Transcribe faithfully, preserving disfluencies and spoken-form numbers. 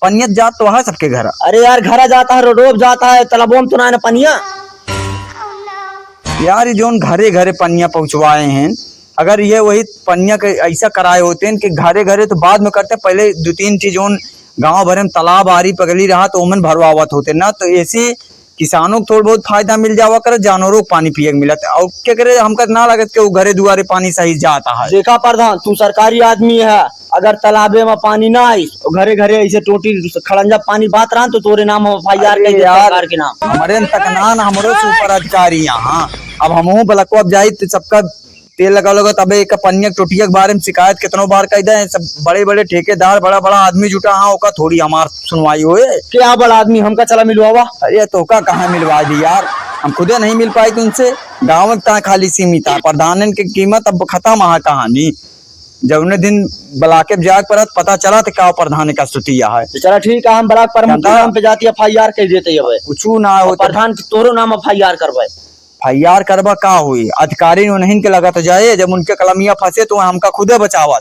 पनिया जात तो है सबके घर। अरे यार, घरा जाता है, रोडो पे जाता है, तालाबो में तो ना है ना पनिया। यार, ये जोन घरे घरे पनिया पहुँचवाए हैं, अगर ये वही पनिया के ऐसा कराए होते हैं कि घरे घरे तो बाद में करते, पहिले दो तीन चीज जोन गाँव भरे में तालाब आरी पगली रहा तो ओमन भरवावत होते ना, तो ऐसे किसानों को थोड़ा बहुत फायदा मिल जावा करे, जानवरों को पानी पिए के मिलत। और क्या करे, हमका ना लगत कि वो घरे दुआरे पानी सही जाता है। देखा प्रधान, तू सरकारी आदमी है, अगर तालाबे में पानी ना आई तो घरे घरे ऐसे टोटी खड़ंजा पानी बहत रहा तो तोरे नाम हम एफ आई आर अरे कर दे यार, सरकार के नाम। हमरे न तक ना, न हमरो से ऊपर अधिकारी यहाँ। अब हमहू ब्लकवा अब जाई तो सबका तेल लगा लगा, तबे एक पनिया के टोटिया के बारे में शिकायत कितनो बार कह दे। सब बड़े बड़े ठेकेदार, बड़ा बड़ा आदमी जुटा, हाँ, ओका थोड़ी हमार सुनवाई होए। क्या बड़ा आदमी, हमका चला मिलवावा। अरे तोका कहाँ मिलवा दी यार, हम खुदे नहीं मिल पाई तुमसे। गाँव तक खाली सीमित है, प्रधानन के कीमत अब खत्म है कहानी। जौने दिन ब्लॉके जाए के पड़त, पता चला तो का प्रधान का स्थिति है। तो चला ठीक है, हम ब्लॉक पर जनता मुकदम पे जाती एफ आई आर कर देते ही अब। कुछ ना हो तो प्रधान के तोरो नाम एफ आई आर करवाए। एफ आई आर करबा का हुई? अधिकारी उन्हीं के लगत जाए, जब उनके कलमिया फंसे तो हमका खुदे बचावत।